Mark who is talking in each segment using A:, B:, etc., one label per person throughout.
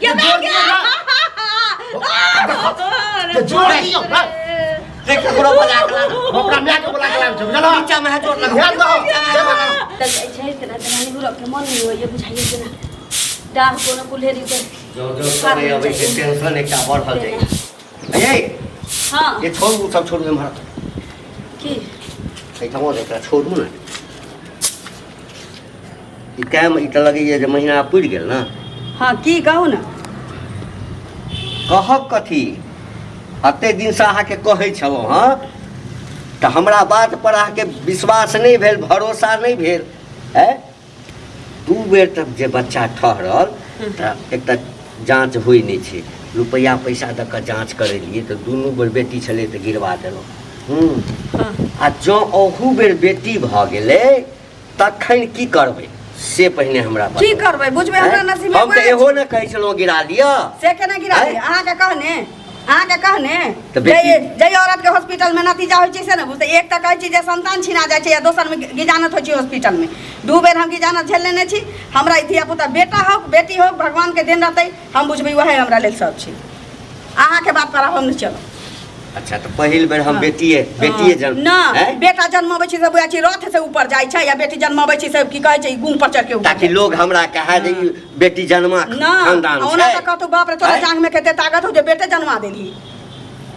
A: गे
B: जोर दियौ ना। जे जोर दियौ ना।
C: देख ककरो बजा के लान।
B: अपना माय के बोला के लाबै छै बुझलहो
C: नीचा में है जोर लगाओ।
B: ध्यान दहो
A: तऽ जाइ छै तेना तेना निहुरऽ के मन नहि होइए बुझाइए जेना डाह कोनो कुल्हेरी के
C: जो जो समय अबै छै टेंशन एकटा बढ़ल जाइ छै। ये
A: हँ
C: ये छोड़ू सब छोड़ू एम्हर
A: की
C: एहिठाम एकरा छोड़ू ने ई टाइम ई तऽ लगैए जे महीना पुरि गेल ने
A: हँ की कहू ने
C: कहब कथी एते दिनसँ अहाँके कहै छलहुँ हँ तऽ हमरा बात पर अहाँके विश्वास नहि भेल भरोसा नहि भेल आँय दू बेर तक जे बच्चा ठहरल तऽ एकटा जाँच होइ नहि छै रुपैआ पैसा दऽ कऽ जाँच करेलियै तऽ दुनू बेर बेटी छलै तऽ गिरवा देलहुँ हूँ आ जँ अहू बेर बेटी भऽ गेलै तखन की करबै से पहिने हमरा
A: की करबै बुझबै हमरा नसीब में
C: हम तऽ एहो ने कहै छलहुँ गिरा लिअ
A: से केना गिरा
C: आँय?
A: लिअ अहाँके कहने अहाँके कहने
C: तऽ बेटी-
A: जे जे औरत के हॉस्पिटल में नतीजा होइ छै से ने बुझतै एक तऽ कहै छी जे संतान छिना जाइ छै या दोसर में गिजानत होइ छै हॉस्पिटल में दू बेर हम गिजानत झेल लेने छी हमरा ई धिया पुता बेटा हो बेटी हो भगवान के देन रहतै हम बुझबै वएह हमरा लेल सब छै अहाँके बात पर आब हम नहि चलब
C: अच्छा तऽ पहिल बेर हम बेटिए बेटिए जन्म
A: ना
C: हैं?
A: बेटा जन्मबै छै से बुझै छी रथ से ऊपर जाइ छै या बेटी जन्मबै छै से की कहै छै गुण पर चढ़ के ऊपर
C: ताकि लोग हमरा कहे जे ई बेटी जन्मा
A: ना
C: खानदान
A: ओना
C: छै
A: तऽ कहतौ बाप रे तोरा
C: हैं?
A: जांघ में कते ताकत हो जे बेटे जन्मा देलही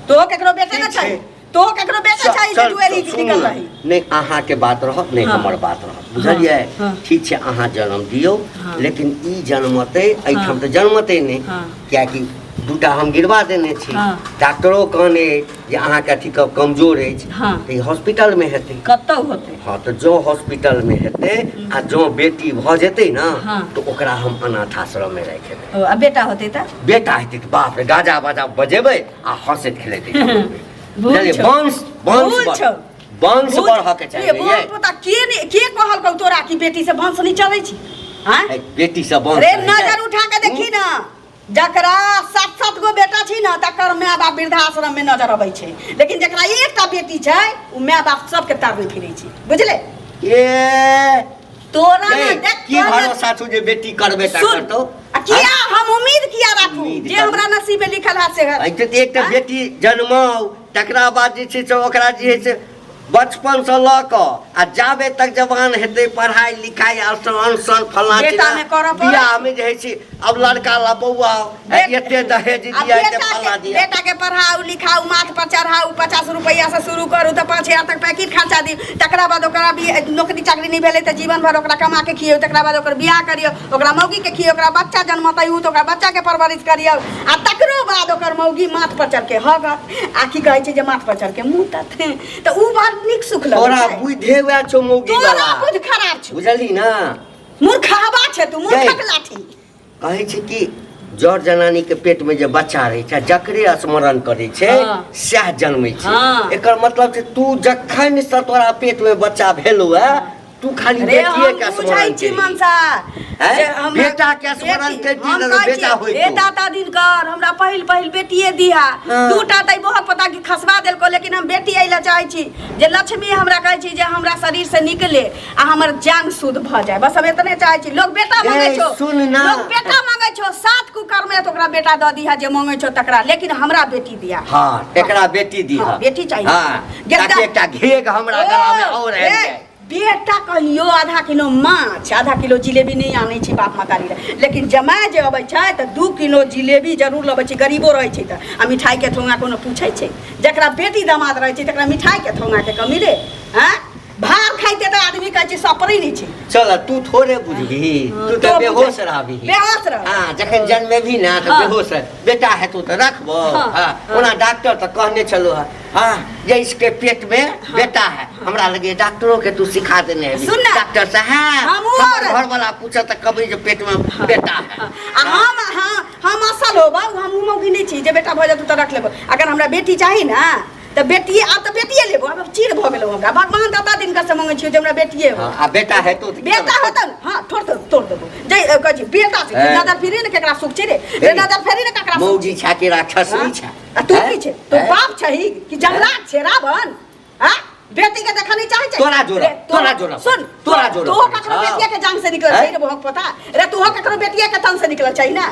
A: तो केकरो बेटे
C: ठीक
A: न छै
C: छै।
A: तो केकरो बेटे छै जे
C: चल,
A: दुएरी
C: सुनू
A: निकल
C: ने,
A: रही
C: नहि अहाँके बात रहत नहि
A: हाँ।
C: हमर बात रहत बुझलियै
A: हाँ।
C: ठीक छै अहाँ जन्म दियौ
A: हाँ।
C: लेकिन ई जन्मतै एहिठाम
A: हाँ।
C: तऽ जन्मतै नहि
A: हाँ।
C: कियाकि दूटा हम गिरवा देने छी
A: हाँ।
C: डॉक्टरो कहने अछि जे अहाँके अथी कमजोर अछि
A: हाँ।
C: तऽ ई हॉस्पिटलमे हेतै
A: कतौ होतै
C: हँ तऽ जँ हॉस्पिटलमे हेतै आ जँ बेटी भऽ जेतै ने
A: हाँ।
C: तऽ ओकरा हम अनाथ आश्रममे राखि देबै
A: ओ, आ बेटा होतै तऽ
C: बेटा हेतै तऽ बाप रे गाजा बाजा बजेबै आ हँसैत खेलैत
A: भूल
C: बुझलियै
A: छौ।
C: वंश वंश
A: भूल छौ।
C: वंश बढ़ऽ के चाही
A: ए, बाप पुता के ने के कहलकौ तोरा कि बेटी से वंश नहीं चलै छै आँय
C: बेटी से वंश
A: अरे
C: चलै छै।
A: नजर उठा के देखी ना जकरा सात सात गो बेटा छै ने तकर माय बाप वृद्धाश्रम में नजर अबै छै लेकिन जकरा एकटा बेटी छै ओ माय बाप सबके तरने फिरै छै बुझले
C: ए
A: तोरा
C: ए,
A: ने देख
C: की
A: तोरा ने-
C: भरोसा छौ जे बेटी करबे टा
A: सुन
C: करतौ
A: आ किया हम उम्मीद किया राखू
C: उम्मीद
A: जे
C: करू।
A: हमरा नसीब में लिखल है से है
C: एहि तऽ एकटा
A: आँय?
C: बेटी जन्माउ तकरा बाद जे छै से ओकरा जे है से बचपनसँ लऽ कऽ आ जाबे तक जवान हेतै पढ़ाइ लिखाइ अनसन फलना
A: बेटा मे करऽ पड़ै।
C: बियाहमे जे होइ छै अब लड़का ला बौआ एते दहेज
A: आ
C: दिया एते
A: बेटा
C: फलना
A: के
C: दिया
A: बेटा के पढ़ाउ लिखाउ माथ पर चढ़ाउ 50 रुपैआ से शुरू करू तऽ 5000 तक पैकेट खर्चा दियौ तकरा बाद ओकरा भी नौकरी चाकरी नहि भेलै तऽ जीवन भर ओकरा कमा के खियौ तकरा बाद ओकर बियाह करियौ ओकरा मौगी के खियौ ओकरा बच्चा जन्मतै उ तऽ ओकरा बच्चा के परवरिश करियौ आ तकरो बाद ओकर मौगी माथ पर चढ़ के हगत आ की कहै छै जे माथ पर चढ़ के मुतत तऽ उ बड़ नीक सुख लगै
C: तोरा
A: छै
C: बुझे वएह छौ मौगी
A: तोरा
C: वाला
A: बुझ खराब छौ
C: बुझलही ना
A: मूर्खहबा छै तू मूर्खक लाठी
C: कहै छै कि जर जनानी के पेट में जे बच्चा रहै छै जकरे स्मरण करै छै
A: हाँ।
C: सएह जन्मै छै
A: हाँ।
C: एकर मतलब छै तू जखन से तोरा पेट में बच्चा भेलौ है तू खाली
A: अरे
C: बेटिए
A: हम
C: के
A: बुझै
C: स्मरण
A: छी
C: केलही।
A: मनसा
C: हैं?
A: जे हमरा
C: बेटा के स्मरण
A: बेटी-
C: करती
A: हम
C: तऽ
A: कहै
C: बेटा
A: छियै,
C: होइतौ।
A: हे दाता दिनकर हमरा पहिल पहिल बेटिए दिहा
C: हाँ।
A: दूटा तऽ बहुत पता कि खसबा देलको लेकिन हम बेटी एहि लए चाहै छी जे लक्ष्मी हमरा कहै छी जे हमरा शरीर से निकले आ हमर जांग शुद्ध भऽ जाय बस हम एतने चाहै छी लोग बेटा
C: ए,
A: मांगै छौ
C: सुन ना।
A: लोग बेटा मांगै छौ सात कुकर में तऽ ओकरा बेटा दऽ दिहा जे मांगै छौ तकरा लेकिन हमरा बेटी दिया
C: हाँ एकरा बेटी दिहा
A: हाँ, बेटी चाहिए।
C: हाँ
A: गेदा-
C: ताकि एकटा घेघ हमरा गला में और आबि
A: ए,
C: जाय
A: बेटा कहियो आधा किलो माछ आधा किलो जिलेबी नहि आनै छै बाप महतारी लए लेकिन जमाय जे अबै छै तऽ 2 किलो जिलेबी जरूर लबै छै गरीबो रहै छै तऽ आ मिठाइके थोङा कोनो पूछै छै जकरा बेटी दामाद रहै छै तकरा मिठाइके थोङाके कमी रे आँय भार खाइते तऽ आदमी कहै छै सपरै नहि छै
C: चल तू थोड़े बुझबही तू तऽ
A: तो
C: बेहोश
A: बुझै-
C: रहबही
A: बेहोश रह
C: हाँ जखन जन्मेबही ना तऽ
A: हाँ।
C: बेहोश रह बेटा हेतौ तऽ रखबो
A: हाँ,
C: हाँ ओना डॉक्टर तऽ कहने छलो हँ हाँ जे इसके पेट में बेटा है हमरा लगे डॉक्टरों के तू सिखा देने हेबी
A: सुन ना।
C: डॉक्टर साहब
A: हमहूँ
C: हमर
A: और-
C: घर वाला पूछत तऽ कहबै जे पेट में बेटा है
A: आ हम हाँ हम असल होब हम उ मौगी नहि छी जे बेटा भऽ जेतौ तऽ रख लेबो अगर हमरा बेटी चाही ना तऽ बेटिए आब तऽ बेटिए लेबो आब चिर भऽ गेलौ हमरा भगवान दाता दिनका से मंगै छियौ जे हमरा बेटिए हो
C: हाँ, आ बेटा हेतौ तऽ की
A: बेटा
C: करबै?
A: होतौ ने हाँ तोड़ दे तोड़ देबो जे कहै छी बेटा छै
C: हैं।
A: नजर फिरे ने केकरा सुख छै रे रे
C: हे।
A: नजर फेरी ने केकरा सुख
C: मौगी छा के राक्षस
A: हाँ?
C: नहीं छा
A: आ तू
C: हैं?
A: की छै तू
C: हैं?
A: बाप छही कि जमलाट छै रावण हाँ बेटी के देखऽ नहीं चाहै छै
C: तोरा जोड़ब,
A: रे,
C: तोरा जोड़ब,
A: सुन
C: तोरा जोड़ब
A: तू
C: पड़ै
A: ककरो
C: छौ।
A: बेटिया के जांग से निकलल
C: हैं?
A: छै रे बहुत पता रे तू ककरो बेटिया के तन से निकलल छै ना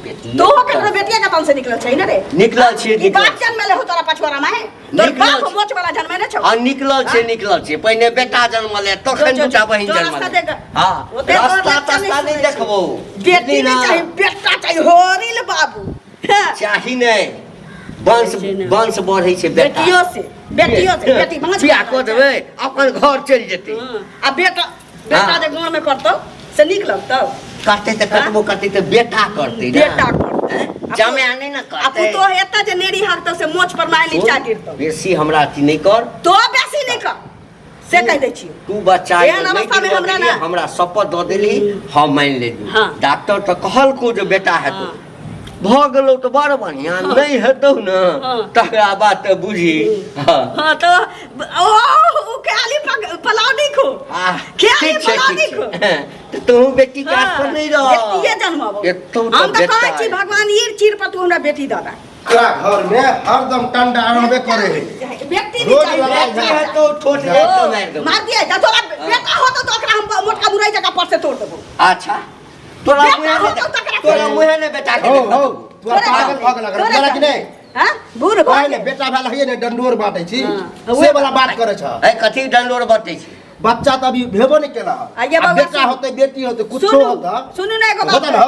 C: पेट
A: तो ककरो बेटिया के तन से निकलल छै ने रे?
C: निकलल छियै,
A: ई
C: निकलल
A: बाप जन्मेले हो तोरा पछुआरा में? तोर
C: निकलल
A: बाप
C: छै।
A: मोच वाला जन्मेले छौ?
C: आ निकलल छै, निकलल छै। पहिने बेटा जन्मले तखन
A: जो, जो,
C: दूटा बहिन
A: जो रास्ता
C: जन्मले।
A: देख।
C: हँ,
A: ओते तोर
C: रास्ता
A: बच्चा
C: तस्ता
A: नहि
C: नहि
A: सुनै छै।
C: देखबौ।
A: बेटी
C: बुझली
A: नहि
C: ना?
A: चाही, बेटा चाही। होरिल बाबू, हँ।
C: चाही नहि, वंश
A: छै ने।
C: वंश बढ़ै छै बेटा
A: बेटियो से, बेटियो से बेटी वंश
C: बियाह कऽ देबै, अपन घर चलि जेतै।
A: हँ। आ बेटा, बेटा
C: हँ।
A: जे गाँव में करतौ से नीक लगतौ?
C: करतै तऽ कतबो करतै तऽ बेटा करतै ने।
A: बेटा करतै।
C: हैं? जमाए नहि ने
A: आ
C: करतै।
A: पुतोह एतऽ जे नेरी हकतौ से मोछ पर मारि नीचा गिरतौ।
C: बेसी हमरा अथी नहि कर।
A: तो बेसी नहि कर से कहि दै छियौ।
C: तू बच्चा
A: एहन
C: नहि
A: अवस्थामे
C: गिरबऽ
A: हमरा
C: देलियै,
A: ना-
C: हमरा शपथ दऽ देली, हम मानि लेली।
A: हाँ।
C: डॉक्टर तऽ कहलको जे बेटा हेतौ।
A: हाँ।
C: भऽ गेलौ तऽ बड़ बढ़िआँ, नहि हेतौ ने
A: हाँ।
C: तकरा बाद तऽ बुझी। हाँ।
A: हाँ, तऽ ओ ओ खाली पलाव नहीं खो।
C: आह,
A: खाली
C: ठीक छै,
A: पलाव
C: ठीक
A: नहीं
C: छै।
A: खो।
C: हाँ, तऽ तोहूँ बेटी के आस पर नहि रह।
A: बेटिए जन्माबो।
C: एतौ
A: हम
C: तऽ
A: तऽ
C: बेटा
A: कहै छी भगवान ईर चीर पर तू हमरा बेटी दऽ दे।
B: तोरा घर में हरदम टंडा रहबे करे है।
A: बेटी नहीं
B: रोज
A: चाही,
B: लड़ाई
A: बेटा
B: झगड़ा।
A: चाही।
C: हेतौ ठोस हेतौ मारि देबौ।
A: मार दिया जा तोरा बेटा होतो तो ओकरा हम मोटका मुरई जकाँ पर से तोड़ देबो।
C: अच्छा, तोरा
A: बेटा
C: मुँहे
A: होतौ
C: ने
A: तकरा
C: तोरा मुँहे ने बेटा के
B: हो
C: देखऽ
B: हो
C: देबौ।
B: तू पागल भऽ गेल
A: तोरे
B: बुझलक कि नहि?
A: हाँ, बूढ़ भऽ
B: पहिले
A: गेल।
B: बेटा भेल हइए ने डंडोर बाँटै छी।
A: हाँ।
B: से वाला बात करै छ।
C: ए कथी डंडोर बटै छै?
B: बच्चा तऽ अभी भेबो नहि केला।
A: आ ये
B: आ
A: बौआ
B: बेटा
A: सुन-
B: होतै, बेटी होतै, कुछो
A: सुनू
B: होतै।
A: सुनू ने एगो बात।
B: होतै ने?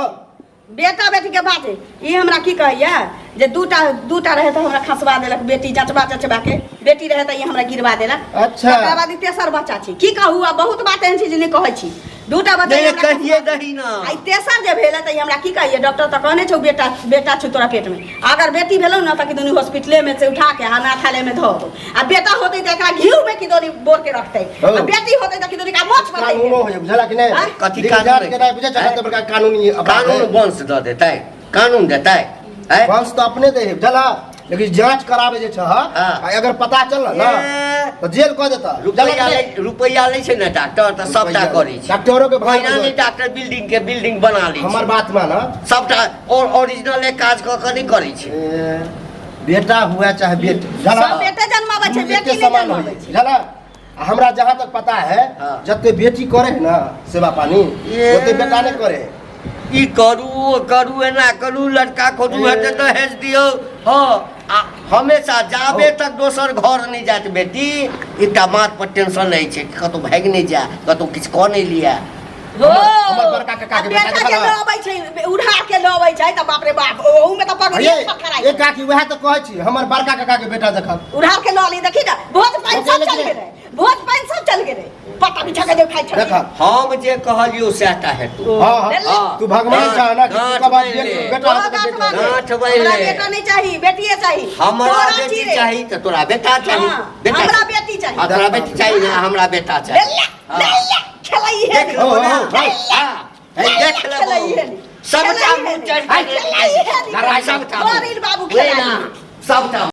A: बेटा बेटी के बात है। ई हमरा की कहैया जे दूटा दूटा रहे तऽ हमरा खसबा देलक बेटी जचबा जचबा के, बेटी रहे तऽ ई हमरा गिरवा देलक।
B: अच्छा।
A: तकरा बाद ई तेसर बच्चा छी। की कहू, आ बहुत बात एहन छै जे नहि कहै छी। दूटा बच्चा
C: नहि
A: हमरा
C: कहिए दही ना।
A: आ ई तेसर जे भेलै तऽ ई हमरा की कहैया, डॉक्टर तऽ कहने छौ बेटा बेटा छौ तोरा पेट में, अगर बेटी भेलौ ने तऽ किदनी हॉस्पिटले में से उठा के अनाथालय में धऽ दौ, आ बेटा होतै तऽ एकरा घिउ में किदनी बोर के रखतै, आ
B: हौ।
A: बेटी होतै तऽ किदनी का मोछ पर
B: कानूनो होइ बुझला कि नहि?
A: आँय?
C: कथी
B: लिंग
C: कानून
B: जात
C: होइ?
B: के नहि बुझै छ? कते बड़का कानूनी अपराध
C: कानून
B: है।
C: वंश दऽ देतै, कानून देतै हैं?
B: वंश तऽ अपने दै है बुझला, लेकिन जांच कराबे जे छ
C: हाँ।
B: आ अगर पता चलल ना
C: ए,
B: तऽ जेल कऽ देता।
C: रुपैआ लै, रुपैआ लै छै ने डॉक्टर तऽ सबटा करै छै।
B: डॉक्टरो के भाई
C: पहिना नहि डॉक्टर बिल्डिंग के बिल्डिंग बना लै
B: हमर
C: छै
B: बात मान।
C: सबटा, और ओरिजिनल काज कऽ कऽ नहि करै छै।
B: ए, बेटा हुआ चाहे बेटी बुझला,
A: सब बेटे जन्माबै छै,
B: दुनू
A: बेटी
B: एके
A: नहि
B: समान
A: जन्माबै
B: होइ
A: छै।
B: बुझला। आ हमरा जहाँ तक पता है,
C: हाँ।
B: जते बेटी करे है ना सेवा पानी,
C: ए।
B: ओते बेटा नहीं करे है।
C: ई करू, ओ करू, एना करू, लड़का खोजू हेतै तऽ हेज दियौ। हँ, आ हमेशा जाबे तक दोसर घर नहि जायत बेटी, एकटा माथ पर टेंशन रहै छै कि कतहु भागि नहि जाय, कतहु किछु कऽ नहि लिअ।
A: हो।
B: हमर बड़का काका के
A: आ
B: बेटा
A: बेटा
B: देखल
A: जे
B: हँ?
A: लऽ अबै छै, उठा के लऽ अबै छै तऽ बाप रे बाप, ओहू में तऽ पगड़ी
B: ये
A: खड़खड़ाइ
B: ए
A: छै।
B: काकी, वएह तऽ कहै छी, हमर बड़का काका के बेटा देखब।
A: उठा के लऽ ली, देखी ने भोज पानि सब
B: ओके,
A: चल
B: लेकिन-
A: गेलै, भोज पानि सब चल गेलै, पत्ता बिछा के जे खाइ छलै।
B: देखब।
C: हम जे कहलियौ सएह हेतौ।
B: हाँ हाँ
A: ले।
C: हाँ।
B: तू भगवान छह ना कि तू
C: गाँठ
B: कहबह
C: बान्हि ले।
B: बेटा
A: तोरा
B: होतै तऽ
A: गाँठ
B: बेटी
A: बान्हि।
B: होतै।
C: गाँठ बान्हि
A: हमरा
C: ले।
A: बेटा नहीं चाहिए, बेटिए चाहिए।
C: हमरा
A: तोरा
C: बेटी
A: चिरे।
C: चाही तऽ तोरा बेटा चाही।
A: हाँ,
C: बेटा
A: हमरा बेटी चाही।
C: आ तोरा बेटी चाही ना, हमरा बेटा चाही।
A: ले ले,
C: हाँ।
A: ले ले, खेलई है।
C: देख लेबो ना।
B: हो, हो, हो।
C: हाँ, हे, देख लेबो।
A: खेलई है।
C: सबटा
A: खेलई
C: मुँह
A: है।
C: चढ़ि
A: खेलई है।
C: सबटा
A: तोर बाबू
C: ले
A: खेलई
C: ना, सबटा।